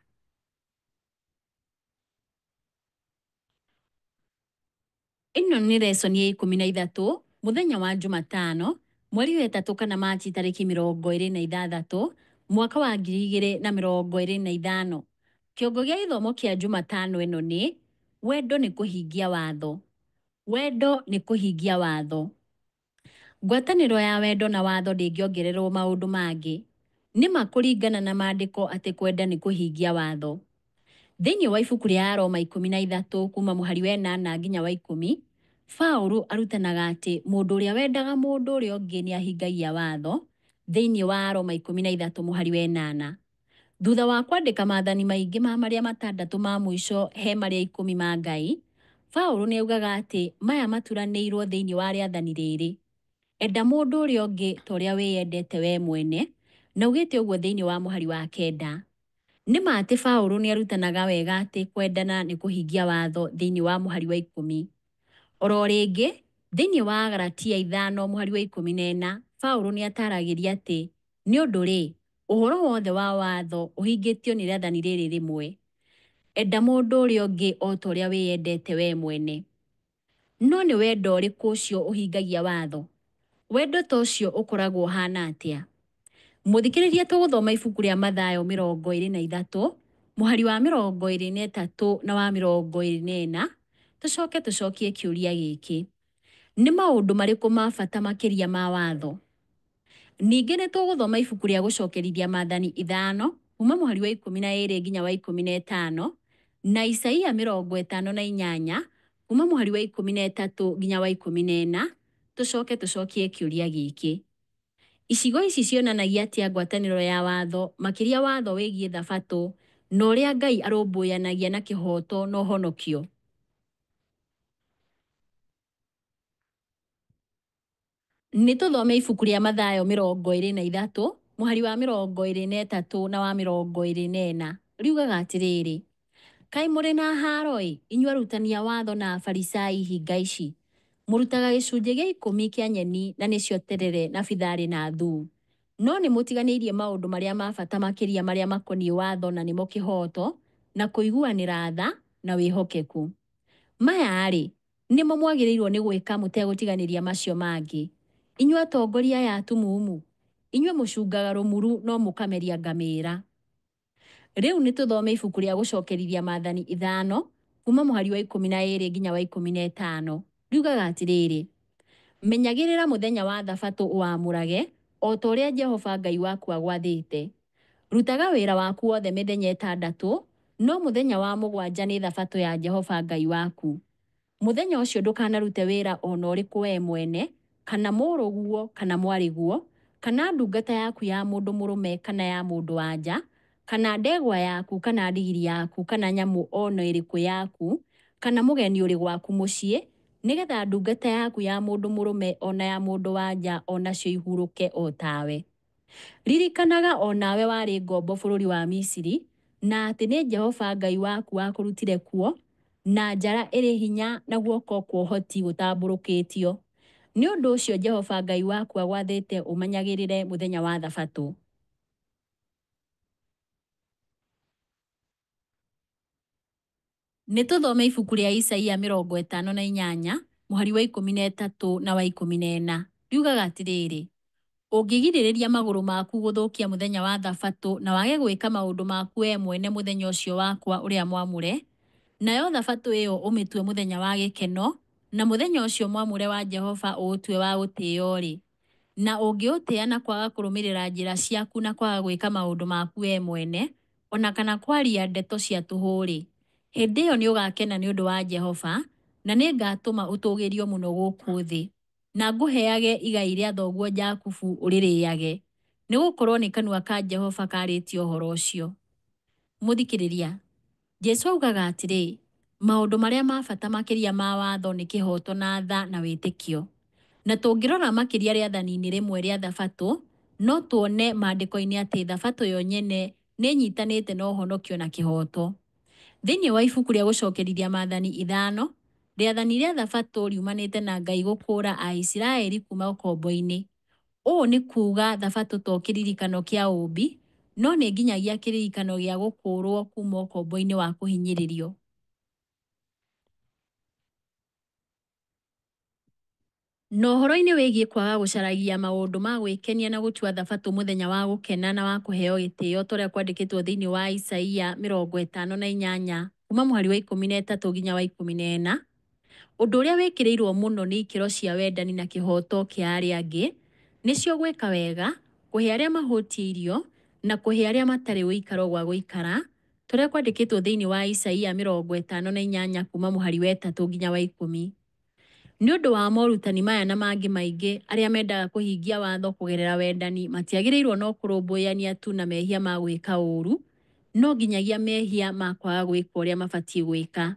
Ĩno nĩ lesson ya 13, mũthenya wa Jumatano, mweri wa ĩtatũ kana Machi tarĩki 26, mwaka wa 2025. Kĩongo gĩa gĩthomo kĩa Jumatano ĩno nĩ, wendo nĩ kũhingia watho. Wendo nĩ kũhingia watho. Ngwatanĩro ya wendo na watho ndĩngĩongererwo maũndũ mangĩ. Nĩ ma kũringana na maandĩko atĩ kwenda nĩ kũhingia watho. Thĩinĩ wa ibuku rĩa Aroma 13 kuma mũhari wa ĩnana nginya wa ikũmi, Paũlũ arutanaga atĩ mũndũ ũrĩa wendaga mũndũ ũrĩa ũngĩ nĩ ahingagia watho, thĩinĩ wa Aroma 13 mũhari wa ĩnana. Thutha wa kwandĩka maathani maingĩ ma marĩa matandatũ ma mũico he marĩa ikũmi ma Ngai, Paũlũ nĩ augaga atĩ maya maturanĩirwo thĩinĩ wa rĩathani rĩrĩ, enda mũndũ ũrĩa ũngĩ ta ũrĩa wĩyendete wee mwene, na augĩte ũguo thĩinĩ wa mũhari wa kenda. Nĩ ma atĩ Paũlũ nĩ arutanaga wega atĩ kwendana nĩ kũhingia watho thĩinĩ wa mũhari wa ikũmi. Oro rĩngĩ, thĩinĩ wa Galatia ithano mũhari wa 14, Paũlũ nĩ ataragĩria atĩ nĩ ũndũ rĩ, ũhoro wothe wa watho ũhingĩtio nĩ rĩathani rĩrĩ rĩmwe, enda mũndũ ũrĩa ũngĩ o ta ũrĩa wĩyendete wee mwene. No nĩ wendo ũrĩkũ ũcio ũhingagia watho? Wendo ta ũcio ũkoragwo ũhaana atĩa? Mũthikĩrĩria tũgũthoma ibuku rĩa Mathayo 23 mũhari wa 23 na wa 24, tũcoke tũcokie kĩũria gĩkĩ, nĩ maũndũ marĩkũ ma bata makĩria ma watho? Ningĩ nĩ tũgũthoma ibuku rĩa gũcokerithia maathani ithano kuma mũhari wa 12 nginya wa 15 na Isaia 58 kuma mũhari wa 13 nginya wa 14, tũcoke tũcokie kĩũria gĩkĩ. Icigo ici cionanagia atĩa ngwatanĩro ya watho, makĩria watho wĩgiĩ Thabatũ, na ũrĩa Ngai arũmbũyanagia na kĩhooto na ũhonokio? Nĩ tũthome ibuku rĩa Mathayo 23, mũhari wa 23 na wa 24. Riugaga atĩrĩrĩ, Kaĩ mũrĩ na haaro-ĩ, inyuĩ arutani a watho na Afarisai hinga ici! Mũrutaga gĩcunjĩ gĩa ikũmi kĩa nyeni na nĩcio terere na bitharĩ na thuu, no nĩ mũtiganĩirie maũndũ marĩa ma bata makĩria marĩa makoniĩ watho na nĩmo kĩhooto, na kũiguanĩra tha, na wĩhokeku. Maya-rĩ, nĩmo mwagĩrĩirũo nĩ gwĩka mũtegũtiganĩria macio mangĩ. Inyuĩ atongoria aya atumumu, inyuĩ mũcungaga rũmuru no mũkameria ngamĩra. Rĩu nĩ tũthome ibuku rĩa Gũcokerithia Maathani ithano, kuma mũhari wa 12 nginya wa 15. Riugaga atĩrĩrĩ, Menyagĩrĩra mũthenya wa thabatũ ũwamũrage, o ta ũrĩa Jehova Ngai waku agwathĩte. Rutaga wĩra waku wothe mĩthenya ĩtandatũ, no mũthenya wa mũgwanja nĩ thabatũ ya Jehova Ngai waku. Mũthenya ũcio ndũkanarute wĩra o na ũrĩkũ wee mwene, kana mũrũguo kana mwarĩguo, kana ndungata yaku ya mũndũ mũrũme kana ya mũndũ-wa-nja, kana ndegwa yaku kana ndigiri yaku kana nyamũ o na ĩrĩkũ yaku, kana mũgeni ũrĩ gwaku mũciĩ, nĩgetha ndungata yaku ya mũndũ mũrũme o na ya mũndũ-wa-nja o nacio ihurũke o tawe. Ririkanaga o nawe warĩ ngombo bũrũri wa Misiri, na atĩ nĩ Jehova Ngai waku wakũrutire kuo na njara ĩrĩ hinya na guoko kwa ũhoti gũtambũrũkĩtio. Nĩ ũndũ ũcio Jehova Ngai waku agwathĩte ũmenyagĩrĩre mũthenya wa Thabatũ. Nĩ tũthome ibuku rĩa Isaia 58, mũhari wa 13 na wa 14. Riugaga atĩrĩrĩ, Ũngĩgirĩrĩria magũrũ maku gũthũkia mũthenya wa Thabatũ na wage gwĩka maũndũ maku wee mwene mũthenya ũcio wakwa ũrĩa mwamũre, nayo Thabatũ ĩyo ũmĩtue mũthenya wa gĩkeno, na mũthenya ũcio mwamũre wa Jehova ũũtue wa gũtĩo-rĩ, na ũngĩũtĩa na kwaga kũrũmĩrĩra njĩra ciaku na kwaga gwĩka maũndũ maku wee mwene, o na kana kwaria ndeto cia tũhũ-rĩ, hĩndĩ ĩyo nĩũgakena nĩ ũndũ wa Jehova, na nĩngatũma ũtũũgĩrio mũno gũkũ thĩ, na ngũheage igai rĩa thoguo Jakubu ũrĩrĩage. Nĩ gũkorũo nĩ kanua ka Jehova kaarĩtie ũhoro ũcio. Mũthikĩrĩria, Jesu augaga atĩrĩ, maũndũ marĩa ma bata makĩria ma watho nĩ kĩhooto na tha na wĩtĩkio. Na tũngĩrora makĩria rĩathani-inĩ rĩmwe rĩa Thabatũ, no tuone maandĩko-inĩ atĩ Thabatũ yo nyene nĩ ĩnyitanĩte na ũhonokio na kĩhooto. Thĩinĩ wa ibuku rĩa Gũcokerithia Maathani ithano, rĩathani rĩa Thabatũ riumanĩte na Ngai gũkũũra Aisiraeli kuuma ũkombo-inĩ. Ũũ nĩ kuuga Thabatũ to kĩririkano kĩa ũũmbi, no nĩ nginyagia kĩririkano gĩa gũkũũrũo kuuma ũkombo-inĩ wa kũhinyĩrĩrio. Na ũhoro-inĩ wĩgiĩ kwaga gũcaragia maũndũ ma gwĩkenia na gũtua Thabatũ mũthenya wa gũkena na wa kũheo gĩtĩo ta ũrĩa kwandĩkĩtwo thĩinĩ wa Isaia 58 kuma mũhari wa 13 nginya wa 14, ũndũ ũrĩa wĩkĩrĩirũo mũno nĩ ikĩro cia wendani na kĩhooto kĩa arĩa angĩ, nĩcio gwĩka wega, kũhe arĩa mahũtiĩ irio, na kũhe arĩa matarĩ ũikaro gwa gũikara, ta ũrĩa kwandĩkĩtwo thĩinĩ wa Isaia 58 kuma mũhari wa 3 nginya wa 10. Nĩ ũndũ wa morutani maya na mangĩ maingĩ, arĩa mendaga kũhingia watho kũgerera wendani matiagĩrĩirũo no kũrũmbũyania tu na mehia ma gwĩka ũũru, no nginyagia mehia ma kwaga gwĩka ũrĩa mabatiĩ gwĩka.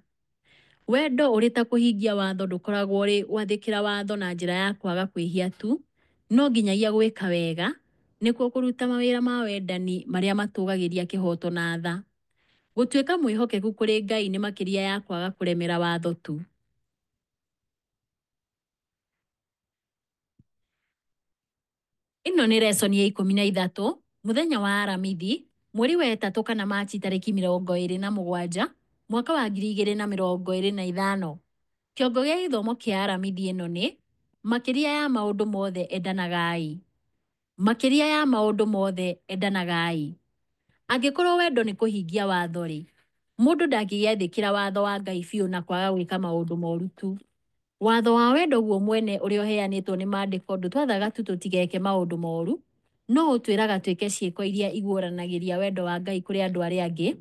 Wendo ũrĩ ta kũhingia watho ndũkoragwo ũrĩ gwathĩkĩra watho na njĩra ya kwaga kwĩhia tu, no nginyagia gwĩka wega, nĩkuo kũruta mawĩra ma wendani marĩa matũgagĩria kĩhooto na tha. Gũtuĩka mwĩhokeku kũrĩ Ngai nĩ makĩria ya kwaga kũremera watho tu. Ĩno nĩ lesson ya 13, mũthenya wa Aramithi, mweri wa ĩtatũ kana Machi tarĩki 27, mwaka wa 2025. Kĩongo gĩa gĩthomo kĩa Aramithi ĩno nĩ, Makĩria ya maũndũ mothe endanagai. Makĩria ya maũndũ mothe endanagai. Angĩkorwo wendo nĩ kũhingia watho-rĩ, mũndũ ndangĩgĩathĩkĩra watho wa Ngai biũ na kwaga gwĩka maũndũ moru tu. Watho wa wendo guo mwene ũrĩa ũheanĩtwo nĩ Maandĩko ndũtwathaga tu tũtigeke maũndũ moru, no ũtwĩraga twĩke ciĩko iria iguũranagĩria wendo wa Ngai kũrĩ andũ arĩa angĩ,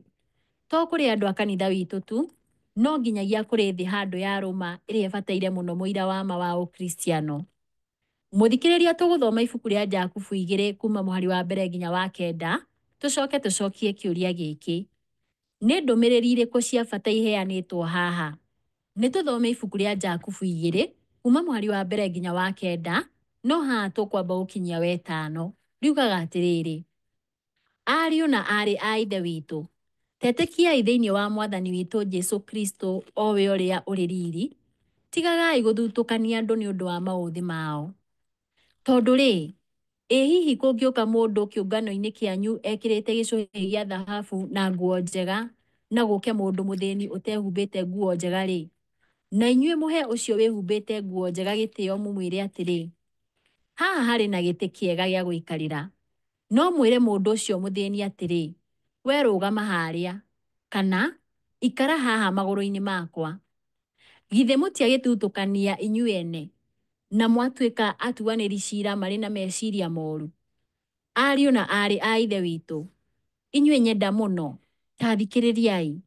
to kũrĩ andũ a kanitha witũ tu, No nginyagia kũrĩ thĩ handũ yarũma ĩrĩa ĩbataire mũno mũira wa ma wa Ũkristiano. Mũthikĩrĩria, tũgũthoma ibuku rĩa Jakubu 2 kuma mũhari wa mbere nginya wa kenda, tũcoke tũcokie kĩũria gĩkĩ: Nĩ ndũmĩrĩri irĩkũ cia bata iheanĩtwo haha? Nĩ tũthome ibuku rĩa Jakubu 2 kuma mũhari wa mbere nginya wa kenda, no haha tũkwamba gũkinyia wetano. Riugaga atĩrĩrĩ, ariũ na aarĩ a Ithe witũ, tetĩkiai thĩinĩ wa Mwathani witũ Jesu Kristo, o we ũrĩa ũrĩ riri, tigagai gũthutũkania andũ nĩ ũndũ wa maũthĩ mao. Tondũ-rĩ, ĩ hihi kũngĩũka mũndũ kĩũngano-inĩ kĩanyu ekĩrĩte gĩcũhĩ gĩa thahabu na nguo njega, na gũke mũndũ mũthĩni ũtehumbĩte nguo njega-rĩ, na inyuĩ mũhe ũcio wĩhumbĩte nguo njega gĩtĩo mũmwĩre atĩrĩ, haha harĩ na gĩtĩ kĩega gĩa gũikarĩra, no mwĩre mũndũ ũcio mũthĩni atĩrĩ, we rũgama harĩa, kana ikara haha magũrũ-inĩ makwa. Githĩ mũtiagĩthutũkania inyuĩ ene, na mwatuĩka atuanĩri ciira marĩ na meciria moru? Ariũ na aarĩ a Ithe witũ, inyuĩ nyenda mũno, ta thikĩrĩriai.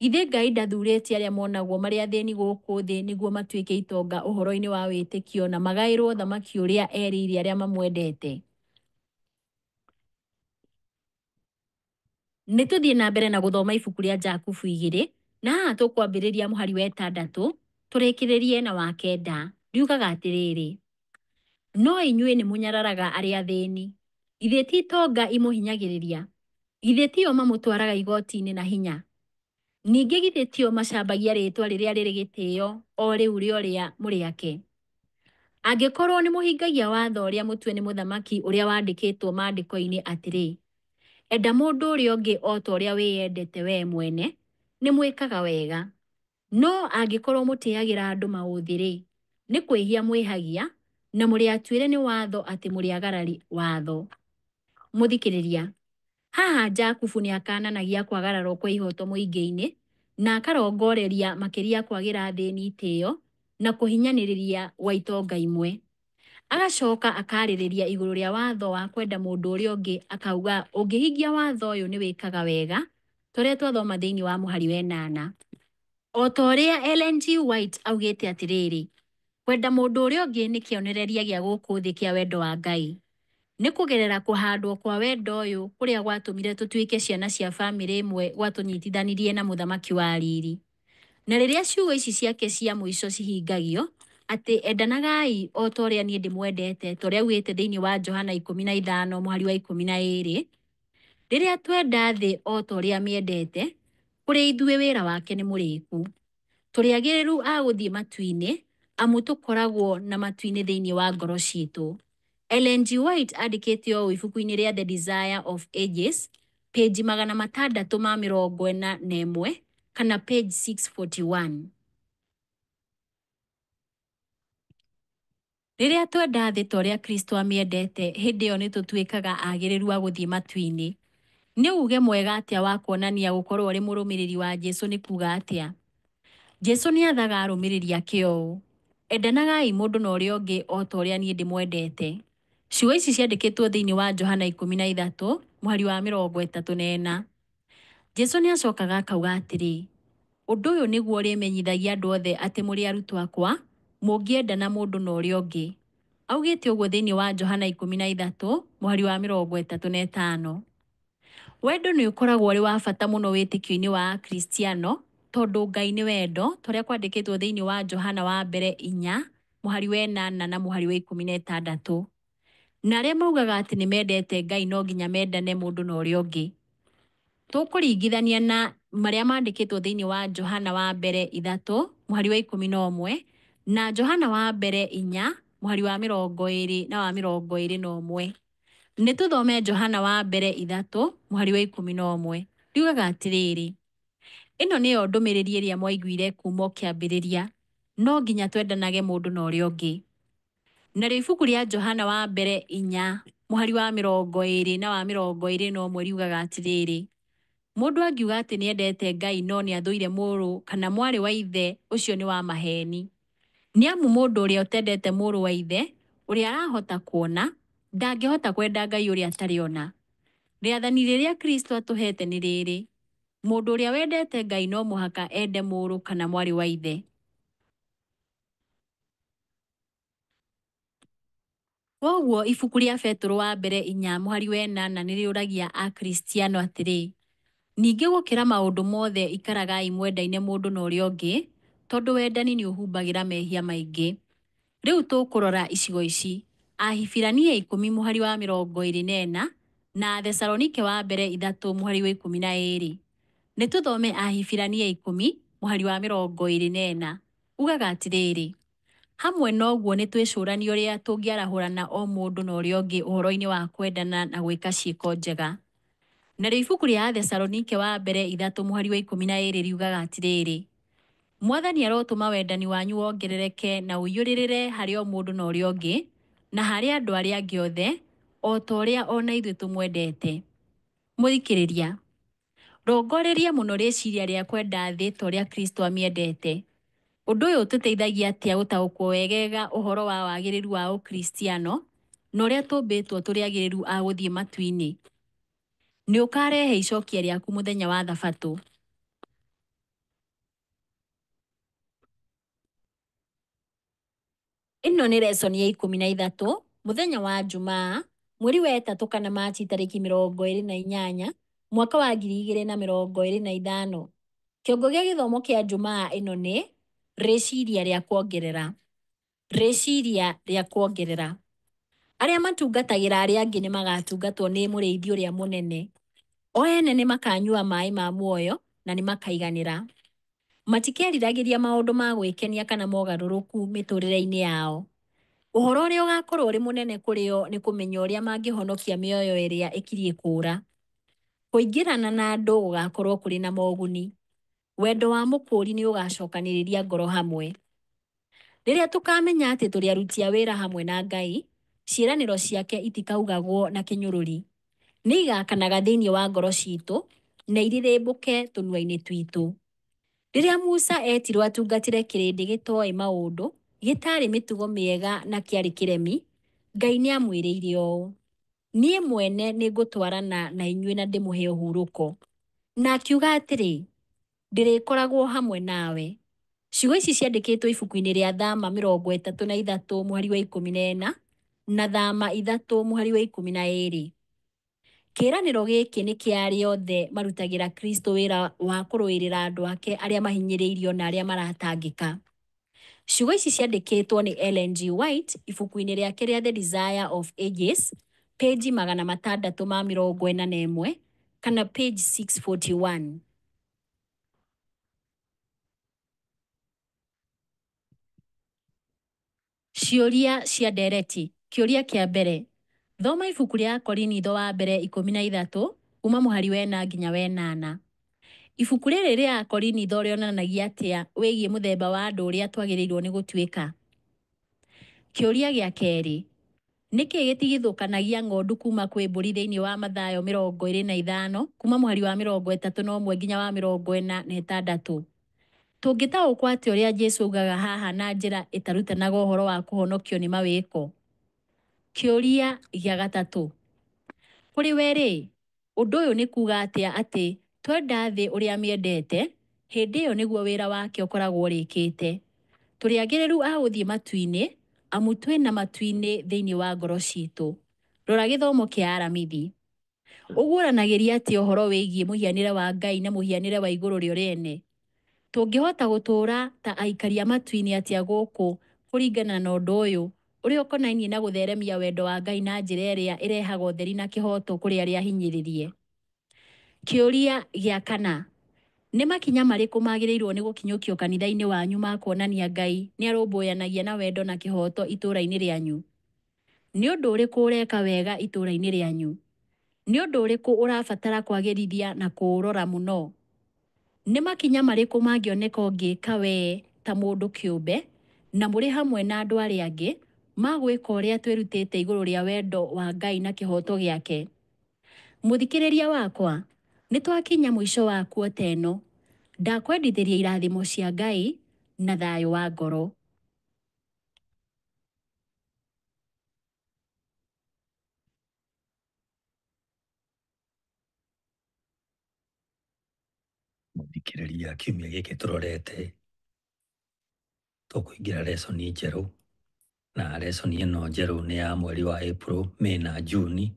Githĩ Ngai ndathuurĩte arĩa monagwo marĩ athĩni gũkũ thĩ nĩguo matuĩke itonga ũhoro-inĩ wa wĩtĩkio na magaĩrwo ũthamaki ũrĩa erĩire arĩa mamwendete? Nĩ tũthiĩ na mbere na gũthoma ibuku rĩa Jakubu 2, na haha tũkwambĩrĩria mũhari wa ĩtandatũ tũrĩkĩrĩrie na wa kenda. Riugaga atĩrĩrĩ, no inyuĩ nĩ mũnyararaga arĩa athĩni. Githĩ ti itonga imũhinyagĩrĩria? Githĩ tio mamũtwaraga igoti-inĩ na hinya? Ningĩ githĩ tio macambagia rĩĩtwa rĩrĩa rĩrĩ gĩtĩo o rĩu rĩa ũrĩa mũrĩ ake? Angĩkorwo nĩ mũhingagia watho ũrĩa mũtue nĩ mũthamaki ũrĩa wandĩkĩtwo maandĩko-inĩ atĩrĩ, enda mũndũ ũrĩa ũngĩ o ta ũrĩa wĩyendete wee mwene, nĩ mwĩkaga wega. No angĩkorwo mũtĩagĩra andũ maũthĩ-rĩ, nĩ kwĩhia mwĩhagia, na mũrĩ atuĩre nĩ watho atĩ mũrĩ agarari watho. Mũthikĩrĩria, haha Jakubu nĩ akananagia kwagararwo kwa ihooto mũingĩ-inĩ, na akarongoreria makĩria kwagĩra athĩni itĩo na kũhinyanĩrĩria gwa itonga imwe. Agacoka akarĩrĩria igũrũ rĩa watho wa kwenda mũndũ ũrĩa ũngĩ, akauga ũngĩhingia watho ũyũ nĩ wĩkaga wega, tũrĩa twathoma thĩinĩ wa mũhari wa ĩnana. O ta ũrĩa Ellen G. White augĩte atĩrĩrĩ, kwenda mũndũ ũrĩa ũngĩ nĩ kĩonereria gĩa gũkũ thĩ kĩa wendo wa Ngai. Nĩ kũgerera kũhandwo kwa wendo ũyũ kũrĩa gwatũmire tũtuĩke ciana cia famĩlĩ ĩmwe gwatũnyitithanirie na mũthamaki wa riri. Na rĩrĩa ciugo ici ciake cia mũico cihingagio, atĩ endanagai o ta ũrĩa niĩ ndĩmwendete, ta ũrĩa augĩte thĩinĩ wa Johana 15 mũhari wa 12, rĩrĩa twenda thĩ o ta ũrĩa amĩendete, kũrĩ ithuĩ wĩra wake nĩ mũrĩku. Tũrĩ agĩrĩru a gũthiĩ matu-inĩ, amu tũkoragwo na matu-inĩ thĩinĩ wa ngoro citũ. Ellen G. White andĩkĩte ũũ ibuku-inĩ rĩa The Desire of Ages, page 641 kana page 641. Rĩrĩa twenda thĩ ta ũrĩa Kristo amĩendete, hĩndĩ ĩyo nĩ tũtuĩkaga agĩrĩru a gũthiĩ matu-inĩ. Nĩ uuge mwega atĩa wa kuonania gũkorwo ũrĩ mũrũmĩrĩri wa Jesu nĩ kuuga atĩa? Jesu nĩ athaga arũmĩrĩri ake ũũ, endanagai mũndũ na ũrĩa ũngĩ o ta ũrĩa niĩ ndĩmwendete. Ciugo ici ciandĩkĩtwo thĩinĩ wa Johana 13 mũhari wa 34. Jesu nĩ acokaga akauga atĩrĩ, ũndũ ũyũ nĩguo ũrĩmenyithagia andũ othe atĩ mũrĩ arutwo akwa, mũngĩendana mũndũ na ũrĩa ũngĩ. Augĩte ũguo thĩinĩ wa Johana 13 mũhari wa 35. Wendo nĩ ũkoragwo ũrĩ wa bata mũno wĩtĩkio-inĩ wa Akristiano, tondũ Ngai nĩ wendo, ta ũrĩa kwandĩkĩtwo thĩinĩ wa Johana wa mbere 4 mũhari wa 8 na mũhari wa 16. Na arĩa maugaga atĩ nĩ mendete Ngai no nginya mendane mũndũ na ũrĩa ũngĩ. Tũkũringithania na marĩa mandĩkĩtwo thĩinĩ wa Johana wa mbere 3 mũhari wa 11 na Johana wa mbere 4 mũhari wa 20 na wa 21. Nĩ tũthome Johana wa mbere 3 mũhari wa 11. Riugaga atĩrĩrĩ, ĩno nĩyo ndũmĩrĩri ĩrĩa mwaiguire kuma o kĩambĩrĩria, no nginya twendanage mũndũ na ũrĩa ũngĩ. Narĩo ibuku rĩa Johana wa mbere 4 mũhari wa 20 na wa 21 riugaga atĩrĩrĩ, mũndũ angiuga atĩ nĩ endete Ngai no nĩ athũire mũrũ kana mwarĩ wa ithe, ũcio nĩ wa maheeni. Nĩ amu mũndũ ũrĩa ũtendete mũrũ wa ithe, ũrĩa arahota kuona, ndangĩhota kwenda Ngai ũrĩa atarĩ ona. Rĩathani rĩrĩa Kristo atũheete nĩ rĩrĩ, Mũndũ ũrĩa wendete Ngai no mũhaka ende mũrũ kana mwarĩ wa ithe. Kwoguo ibuku rĩa Betũrũ wa mbere inya mũhari wa ĩnana nĩ rĩũragia Akristiano atĩrĩ, Ningĩ gũkĩra maũndũ mothe ikaragai mwendaine mũndũ na ũrĩa ũngĩ, tondũ wendani nĩ ũhumbagĩra mehia maingĩ. Rĩu tũkũrora icigo ici: Ahibirania ikũmi mũhari wa 24 na Athesalonike wa mbere ithatũ mũhari wa 12. Nĩ tũthome Ahibirania ikũmi mũhari wa 24. Ugaga atĩrĩrĩ, hamwe na ũguo nĩ twĩcũranie ũrĩa tũngĩarahũrana o mũndũ na ũrĩa ũngĩ ũhoro-inĩ wa kwendana na gwĩka ciĩko njega. Narĩo ibuku rĩa Athesalonike wa mbere ithatũ mũhari wa 12 riugaga atĩrĩrĩ, Mwathani arotũma wendani wanyu wongerereke na ũiyũrĩrĩre harĩ o mũndũ na ũrĩa ũngĩ, na harĩ andũ arĩa angĩ othe, o ta ũrĩa o na ithuĩ tũmwendete. Mũthikĩrĩria, rongoreria mũno rĩciria rĩa kwenda thĩ ta ũrĩa Kristo amĩendete. Ũndũ ũyũ ũtũteithagia atĩa gũtaũkwo wegega ũhoro wa wagĩrĩru wa Ũkristiano na ũrĩa tũmbĩtwo tũrĩ agĩrĩru a gũthiĩ matu-inĩ? Nĩ ũkarehe icokia rĩaku mũthenya wa thabatũ. Ĩno nĩ lesson ya 13, mũthenya wa Njumaa, mweri wa ĩtatũ kana Machi tarĩki 28, mwaka wa 2025. Kĩongo gĩa gĩthomo kĩa Njumaa ĩno nĩ rĩciria rĩa kuongerera. Rĩciria rĩa kuongerera. Arĩa matungatagĩra arĩa angĩ nĩ magatungatwo nĩ mũrĩithi ũrĩa mũnene. O ene nĩ makanyua maĩ ma muoyo na nĩ makaiganĩra. Matikeriragĩria maũndũ ma gwĩkenia kana mogarũrũku mĩtũrĩre-inĩ yao. Ũhoro ũrĩa ũgakorwo ũrĩ mũnene kũrĩ o nĩ kũmenya ũrĩa mangĩhonokia mĩoyo ĩrĩa ĩkiriĩ kũũra. Kũingĩrana na andũ gũgakorwo kũrĩ na moguni. Wendo wa mũkũũri nĩ ũgacokanĩrĩria ngoro hamwe. Rĩrĩa tũkamenya atĩ tũrĩ aruti a wĩra hamwe na Ngai, ciĩranĩro ciake itikaugagwo na kĩnyũrũri. Nĩ igaakanaga thĩinĩ wa ngoro ciitũ na irĩrĩmbũke tũnua-inĩ twitũ. Rĩrĩa Musa eetirwo atungatĩre kĩrĩndĩ gĩtoĩ maũndũ, gĩtaarĩ mĩtugo mĩega na kĩarĩ kĩremi, Ngai nĩ aamwĩrĩire ũũ, Niĩ mwene nĩngũtwarana na inyuĩ na ndĩmũhe ũhurũko. Na akiuga atĩrĩ, Ndĩrĩkoragwo hamwe nawe. Ciugo ici ciandĩkĩtwo ibuku-inĩ rĩa Thama 33 mũhari wa 14 na Thama ithatũ mũhari wa 12. Kĩĩranĩro gĩkĩ nĩ kĩa arĩa othe marutagĩra Kristo wĩra wa kũrũĩrĩra andũ ake arĩa mahinyĩrĩirio na arĩa maratangĩka. Ciugo ici ciandĩkĩtwo nĩ Ellen G. White ibuku-inĩ rĩake rĩa The Desire of Ages, page 641 kana page 641. Ciũria cia ndereti. Kĩũria kĩa mbere. Thoma ibuku rĩa Akorinitho wa mbere 13 kuma mũhari wa ĩna nginya wa ĩnana. Ibuku rĩrĩ rĩa Akorinitho rĩonanagia atĩa wĩgiĩ mũthemba wa andũ ũrĩa twagĩrĩirwo nĩ gũtuĩka? Kĩũria gĩa kerĩ. Nĩkĩ gĩtigithũkanagia ng'ondu kuma kwĩ mbũri thĩinĩ wa Mathayo 25 kuma mũhari wa 31 nginya wa 46? Tũngĩtaũkwo atĩa ũrĩa Jesu augaga haha na njĩra ĩtarutanaga ũhoro wa kũhonokio nĩ mawĩko? Kĩũria gĩa gatatũ. Kũrĩ we-rĩ, ũndũ ũyũ nĩ kuuga atĩa atĩ twenda thĩ ũrĩa amĩendete, hĩndĩ ĩyo nĩguo wĩra wake ũkoragwo ũrĩkĩte? Tũrĩ agĩrĩru a gũthiĩ matu-inĩ, amu twĩ na matu-inĩ thĩinĩ wa ngoro ciitũ. Rora gĩthomo kĩa Aramithi. Ũguũranagĩria atĩa ũhoro wĩgiĩ mũhianĩre wa Ngai na mũhianĩre wa igũrũ rĩo rĩene? Tũngĩhota gũtũũra ta aikari a matu-inĩ atĩa gũkũ kũringana na ũndũ ũyũ, ũrĩa ũkonainie na gũtheremia wendo wa Ngai na njĩra ĩrĩa ĩrehaga ũtheri na kĩhooto kũrĩ arĩa ahinyĩrĩrie? Kĩũria gĩa kana. Nĩ makinya marĩkũ magĩrĩirũo nĩ gũkinyũkio kanitha-inĩ wanyu ma kuonania Ngai nĩ arũmbũyanagia na wendo na kĩhooto itũũra-inĩ rĩanyu? Nĩ ũndũ ũrĩkũ ũreka wega itũũra-inĩ rĩanyu? Nĩ ũndũ ũrĩkũ ũrabatara kwagĩrithia na kũũrora mũno? Nĩ makinya marĩkũ mangĩoneka ũngĩka wee ta mũndũ kĩũmbe, na mũrĩ hamwe na andũ arĩa angĩ, ma gwĩka ũrĩa twĩrutĩte igũrũ rĩa wendo wa Ngai na kĩhooto gĩake? Mũthikĩrĩria wakwa, nĩ twakinya mũico wa kuota ĩno. Ndakwendithĩria irathimo cia Ngai na thayũ wa ngoro. Thikĩrĩria, kiumia gĩkĩ tũrorete tũkũingĩra lesson njerũ, na lesson ĩno njerũ nĩ ya mweri wa April, May na June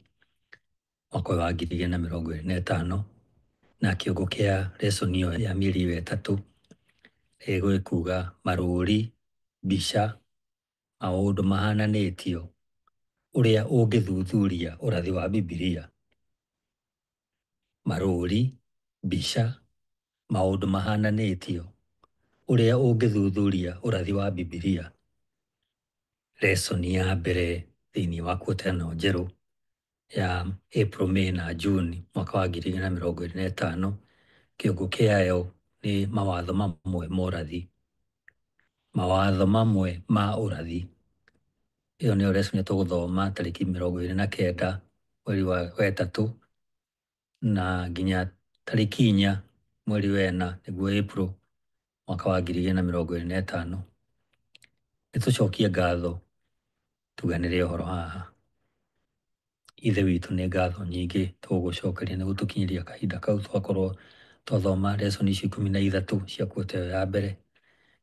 mwaka ũyũ wa 2025, na kĩongo kĩa lesson ĩyo ya mĩeri ĩyo ĩtatũ ĩgũkuga marũri, mbica, maũndũ mahananĩtio, ũrĩa ũngĩthuthuria ũrathi wa Bibilia. Marũri, mbica, maũndũ mahananĩtio, ũrĩa ũngĩthuthuria ũrathi wa Bibilia. Lesson ya mbere thĩinĩ wa quarter ĩno njerũ ya April, May na June mwaka wa 2025, kĩongo kĩayo nĩ mawatho mamwe ma ũrathi. Mawatho mamwe ma ũrathi. Ĩyo nĩyo lesson tũgũthoma tarĩki 29 mweri wa ĩtatũ na nginya tarĩki 4 mweri wa ĩna nĩguo April mwaka wa 2025. Nĩ tũcokie ngatho tuganĩre ũhoro haha. Ithe witũ, nĩ ngatho nyingĩ tũgũgũcokeria nĩ gũtũkinyĩria kahinda kau twakorwo twathoma lesson icio 13 cia quarter ĩyo ya mbere.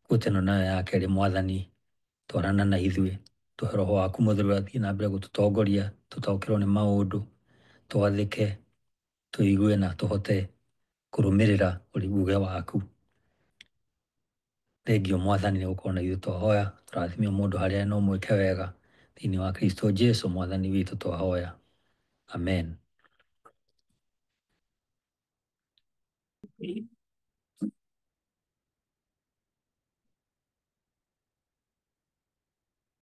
Quarter ĩno nayo ya kerĩ, Mwathani, twarana na ithuĩ, tũhe roho waku mũtheru athiĩ na mbere gũtũtongoria, tũtaũkĩrwo nĩ maũndũ, twathĩke, tũigue na tũhote kũrũmĩrĩra uge waku. Thengiũ Mwathani nĩ gũkorwo na ithuĩ twahoya, tũrathime o mũndũ harĩa no mwĩke wega thĩinĩ wa Kristo Jesu Mwathani witũ twahoya. Amen.